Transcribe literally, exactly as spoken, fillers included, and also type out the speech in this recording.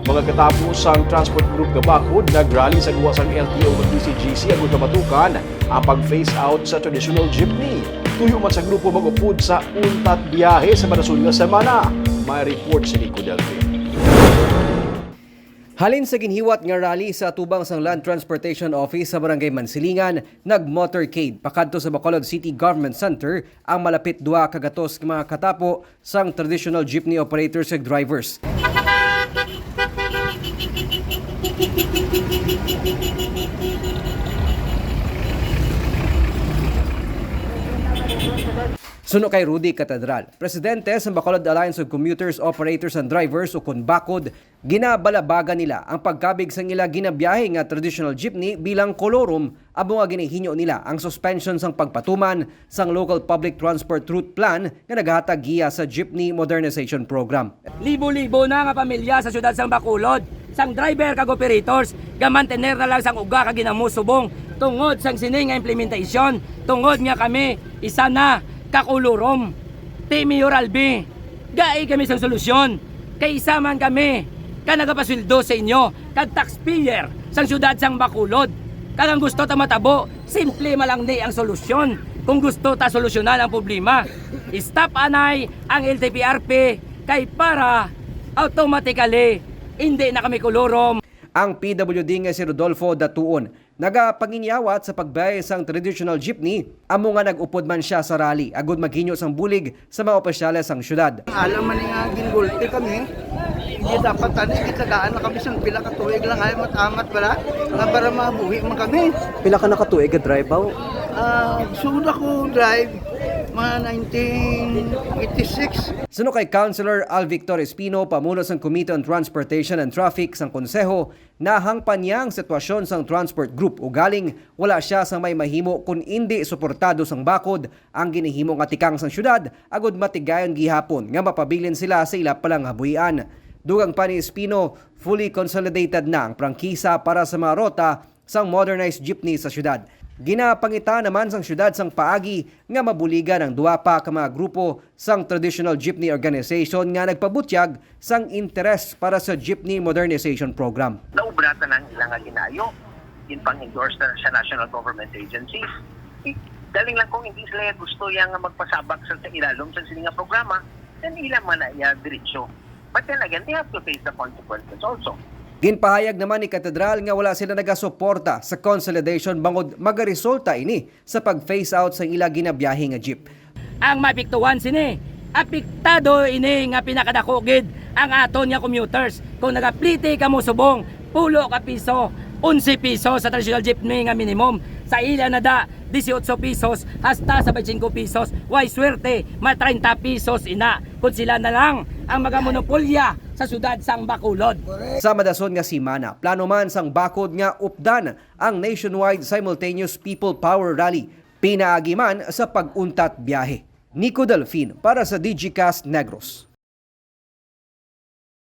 Mga katapo sang Transport Group nga bakod nagrally sa guwa sang L T O ug D C G C agud mabatukan ang pag-phase out sa traditional jeepney. Tuyo man sa grupo mag-upod sa untat biyahe sa madason nga semana. May report si Nico Delfin. Halin sa ginhiwat nga rally sa atubang sang Land Transportation Office sa Barangay Mansilingan, nag-motorcade pakadto sa Bacolod City Government Center ang malapit dua ka gatos ka mga katapo sang traditional jeepney operators ug drivers. Suno kay Rudy Catedral, presidente sa Bacolod Alliance of Commuters, Operators, and Drivers, ukon BACOD, ginabalabagan nila ang pagkabig sang ila ginabiyahe nga traditional jeepney bilang kolorum, amo nga ginahinyo nila ang suspension sang pagpatuman sang Local Public Transport Route Plan nga naghatag giya sa Jeepney Modernization Program. Libo-libo na nga pamilya sa siyudad sang Bacolod, sang driver kag operators, gamantener na lang sang uga ka ginamusubong tungod sang sini nga implementasyon, tungod nga kami isa na ka kolorum. Ti Mayor Albi, gai kami sang solusyon, kay isa man kami ka nagapasweldo sa inyo kag taxpayer sang siyudad sang Bacolod, kag ang gusto ta matabo, simple man lang ni ang solusyon. Kung gusto ta solusyonan ang problema, stop anay ang L T P R P, kay para automatically hindi na kami kolorum. Ang P W D nga si Rodolfo Datuon nagapanginyawat sa pagbiyahe sang traditional jeepney, amo nga nag-upod man sia sa rally agud maghinyo sang bulig sa mga opisyales sang siyudad. Alam man nga gingulti kami, hindi dapat ani, gitagaan na kami sang pila ka tuig lang ay amat-amat bala, nga para mabuhi man kami. Pila ka nakatuig ka drive, aw? Ah, sugod ako drive, mga nineteen eighty-six. Suno kay Councilor Al Victor Espino, pamuno sang Committee on Transportation and Traffic sang Konseho, nahangpan niya ang sitwasyon sang transport group, ugaling wala sia sang may mahimo kon indi suportado sang BACOD ang ginahimo nga tikang sang siyudad agud matigayon gihapon nga mapabilin sila sa ila palanghabuhian. Dugang pa ni Espino, fully consolidated na ang prangkisa para sa mga rota sang modernized jeepney sa siyudad. Ginapangita naman sang siyudad sang paagi nga mabuligan ang duha pa ka mga grupo sang traditional jeepney organization nga nagpabutyag sang interes para sa Jeepney Modernization Program. Naubra ta na ang ilang nga ginayo, ginpang-endorse na sa national government agencies. I-, galing lang kung hindi sila gusto yang nga magpasabak sa, sa ilalom sa sini nga programa, then ila man na iya diretso. But then again, they have to face the consequences also. Ginpahayag naman ni Catedral nga wala sila nagasuporta sa consolidation bangod magaresulta ini sa pag-phase out sang ila ginabiyahe nga jeep. Ang maapektuhan sini, apektado ini nga pinakadako gid ang aton nga commuters. Kung nagapliti kamo subong, pulo ka piso, onse piso sa traditional jeepney nga minimum. Sa ila na da, dieciocho pesos hasta sa twenty-five pesos. Way swerte, may treinta pesos ina. Kung sila na lang ang magamonopolya sa siyudad sang Bacolod. Sa madason nga semana, plano man sang BACOD nga updan ang nationwide simultaneous People Power Rally, pinaagi man sa pag-untat biyahe. Nico Delfin para sa Digicast Negros.